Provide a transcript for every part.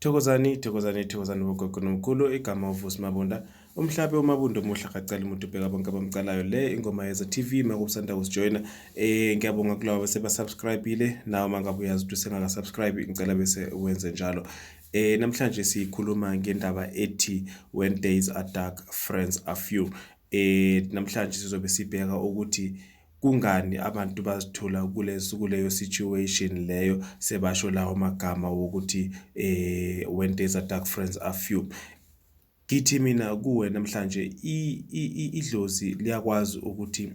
Thokozani, thokozani, thokozani bogogo nomkhulu, igama uVusi Mabunda. Umhlabe uMabunda omuhle akacali umuntu ubheka bonke abamcalayo. Le ingoma yeza TV makusanda kusijoyina. Ngiyabonga kulabo bese basubscribe-ile, nawe mangabe uyazi ukuthi usengaka subscribe ngicela bese wenze njalo. Namhlanje sikhuluma ngendaba ethi when days are dark friends are few. Namhlanje sizobe sibheka ukuthi kungani abantu bazithola kuleso kuleyo situation leyo sebasho lawo magama wokuthi when days are dark friends are few. Ngithi mina kuwe namhlanje idlozi liyakwazi ukuthi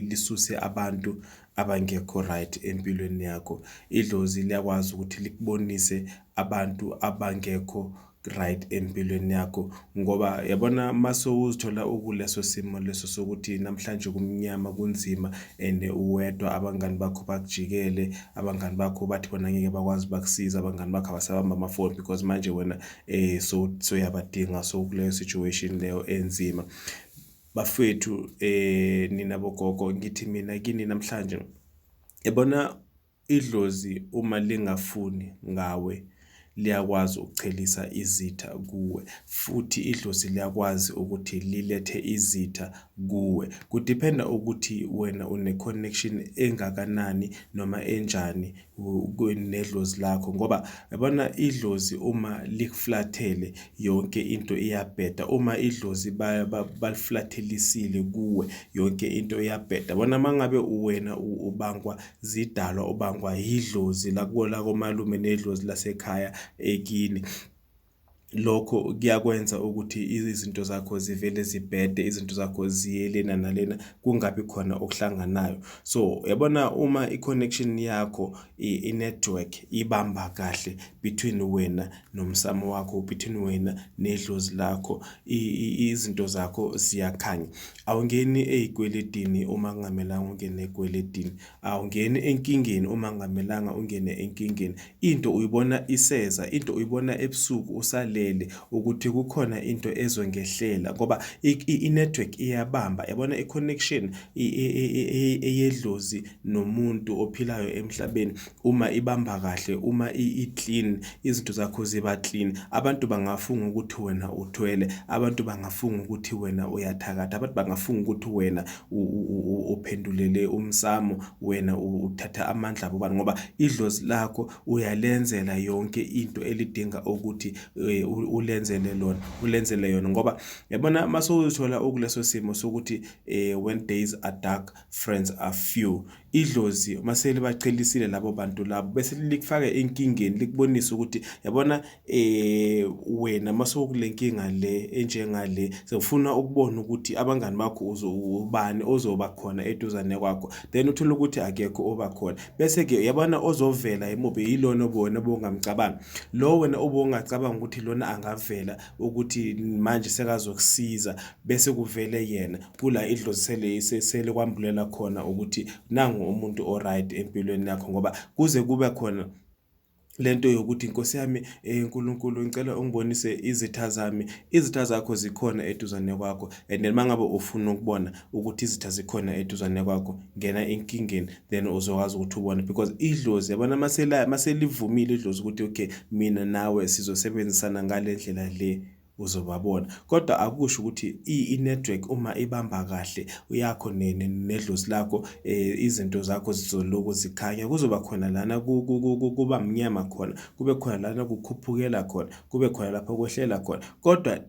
lisuse abantu abangekho right empilweni yakho. Idlozi liyakwazi ukuthi likubonise abantu abangekho right empilweni yakho ngoba yabona mase uzithola ukuleso simo leso sokuthi namhlanje kumnyama kunzima and uwedwa, abangani bakho bakujikele, abangani bakho bathi bona ngeke bakwazi bakusiza, abangani bakho abasabamba amafoni because manje wena so soyabadinga, so kuleyo situation leyo enzima. Bafowethu, nina bogogo, ngithi mina kini namhlanje, yabona idlozi uma lingafuni ngawe liyakwazi ukuchelisa izitha kuwe, futhi idlozi liyakwazi ukuthi lilethe izitha kuwe. Kudiphenda ukuthi wena une-connection engakanani noma enjani nedlozi lakho ngoba yabona idlozi uma likuflathele yonke into iyabheda, uma idlozi baliflathelisile kuwe yonke into iyabheda. Yabona uma ngabe wena ubangwa zidalwa, ubangwa yidlozi lakomalume nedlozi lasekhaya ekini, lokho kuyakwenza ukuthi izinto zakho zivele zibhede, izinto zakho ziye lena nalena kungabi khona okuhlanganayo. So yabona uma i-connection yakho, i-network ibamba kahle between wena nomsamo wakho, between wena nedlozi lakho, izinto zakho ziyakhanya. Awungeni ey'kweletini uma kungamelanga ungene ey'kweletini, awungeni enkingeni uma kungamelanga ungene enkingeni. Into uyibona iseza, into uyibona ebusuku usalele ukuthi kukhona into ezongehlela ngoba i-network iyabamba. Yabona i-connection eyedlozi nomuntu ophilayo emhlabeni uma ibamba kahle, uma i-clean, izinto zakho ziba clean, abantu bangafunga ukuthi wena uthwele, abantu bangafunga ukuthi wena uyathakatha, abantu bangafunga ukuthi wena uphendulele umsamo, wena uthatha amandla abobani ngoba idlozi lakho uyalenzela yonke into elidinga ukuthi ulenzele lona, ulenzele yona ngoba yabona mase uzithola ukuleso simo sokuthi when days are dark friends are few, idlozi mase libachelisile labo bantu labo bese likufaka enkingeni, likubonise ukuthi yabona wena mase ukule nkinga le enjengale sewufuna ukubona ukuthi abangani bakho ubani ozoba khona eduzane kwakho, then uthole ukuthi akekho oba khona, bese-ke yabona ozovela emubi yilona wena obungamcabangi, lo wena obungacabanga ukuthi lona angavela ukuthi manje sekazokusiza, bese kuvele yena. Kula idlozi sele selikwambulela khona ukuthi nangu umuntu o-right empilweni yakho ngoba kuze kube khona lento yokuthi Nkosi yami, uNkulunkulu ngicela ungibonise izitha zami. Izitha zakho zikhona eduzane kwakho and then mangabe ufuna ukubona ukuthi izitha zikhona eduzane kwakho, ngena enkingeni then uzokwazi ukuthi ubone because idlozi yabona maselivumile idlozi ukuthi okay mina nawe sizosebenzisana ngale ndlela le, uzobabona. Kodwa akusho ukuthi i-network uma ibamba kahle yakho nedlozi lakho, izinto zakho zizoloku zikhanya. Kuzoba khona lana kuba mnyama khona, kube khona lana kukhuphukela khona, kube khona lapho kwehlela khona, kodwa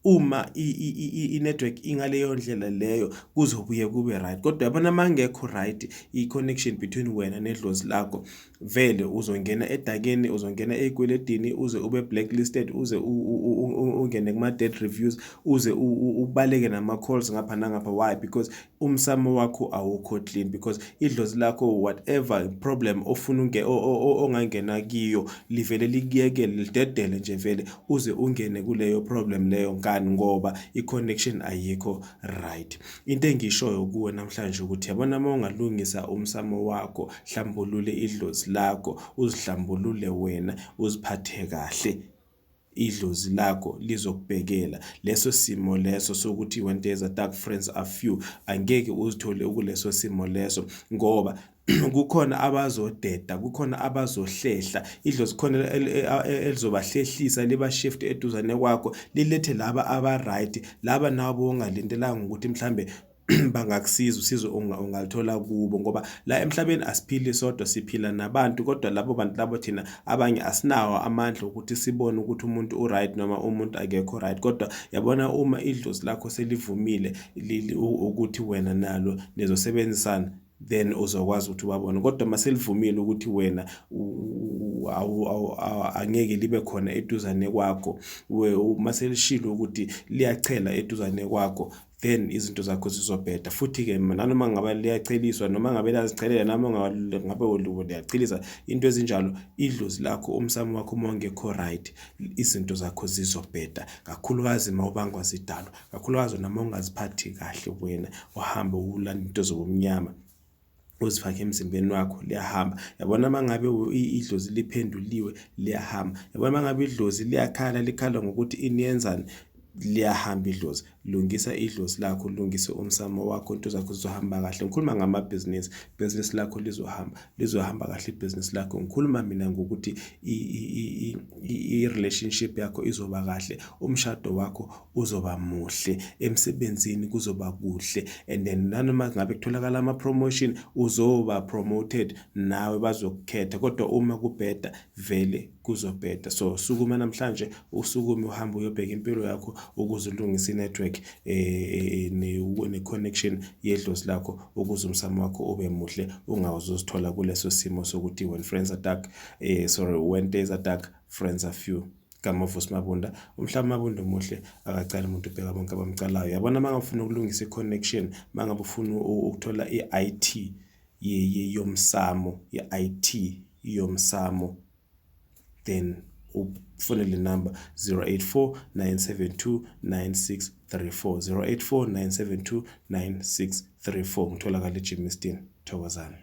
uma i-network ingaleyo ndlela leyo kuzobuye kube right. Kodwa yabona uma kungekho right i-connection between wena nedlozi lakho, vele uzongena edakeni, uzongena ey'kweletini, uze ube blacklisted, uze ungene kuma-dead reviews, uze ubaleke nama-calls ngapha nangapha. Why? Because umsamo wakho awukho clean, because idlozi lakho whatever problem ofuna ongangena kiyo livele likuyekele, lidedele nje vele uze ungene kuleyo problem leyo. Ngani? Ngoba i-connection ayikho right. Into engiyishoyo kuwe namhlanje ukuthi yabona uma ungalungisa umsamo wakho, hlambulule idlozi lakho, uzihlambulule wena, uziphathe kahle, Idlozi lakho lizokubhekela leso simo leso sokuthi when days are dark, friends are few. Angeke uzithole ukuleso simo leso, ngoba kukhona abazodeda, kukhona abazohlehla. Idlozi khona elizobahlehlisa, liba-shift eduzane kwakho, lilethe laba aba-right, laba nabo ongalindelanga ukuthi mhlambe bangakusiza. Usizo ungalithola kubo, ngoba la emhlabeni asiphili sodwa, siphila nabantu. Kodwa labo bantu labo, thina abanye asinawo amandla ukuthi sibone ukuthi umuntu u-right noma umuntu akekho right. Kodwa yabona, uma idlozi lakho selivumile ukuthi wena nalo nizosebenzisana, then uzokwazi ukuthi ubabone. Kodwa maselivumile ukuthi wena angeke libe khona eduzane kwakho, maselishilo ukuthi liyachela eduzane kwakho, then izinto zakho zizobheda. Futhi-ke nanoma ngabe liyacheliswa, noma ngabe liyazichelela, noma ngabe liyachelisa, into ezinjalo, idlozi lakho, umsamo wakho uma ungekho right, izinto zakho zizobheda, kakhulukazi uma ubangwa zidalwa, kakhulukazi noma ungaziphathi kahle wena, uhambe ulanda into zobumnyama uzifake emzimbeni wakho, liyahamba. Yabona, uma ngabe idlozi liphenduliwe, liyahamba. Yabona, uma ngabe idlozi liyakhala, likhala ngokuthi iniyenzani, liyahamba idlozi. Lungisa idlozi lakho, lungise umsamo wakho, into zakho zizohamba kahle. Ngikhuluma ngamabhizinisi, ibhizinisi lakho lizohamba, lizohamba kahle ibhizinisi lakho. Ngikhuluma mina ngokuthi i-relationship yakho izoba kahle, umshado wakho uzoba muhle, emsebenzini kuzoba kuhle, and then nanoma ngabe kutholakala ama-promotion, uzoba promoted nawe, bazokukhetha. Kodwa uma kubheda, vele kuzobheda. So sukuma namhlanje, usukume, uhambe uyobheka impilo yakho ukuze ulungise i-network ne-connection yedlozi lakho, ukuze umsamo wakho ube muhle, ungawuzozithola kuleso simo sokuthi when friends are dark, sorry, when days are dark, friends are few. Kamavusi Mabunda, umhlaba Mabunda omuhle, akacali umuntu, ubheka bonke abamcalayo. Yabona, uma ngabe ufuna ukulungisa i-connection, uma ngabe ufuna ukuthola i-IT yomsamo, i-IT yomsamo, then ufone le number 084 972 9634, 084 972 9634. Ngitholakala eGermiston. Thokozani.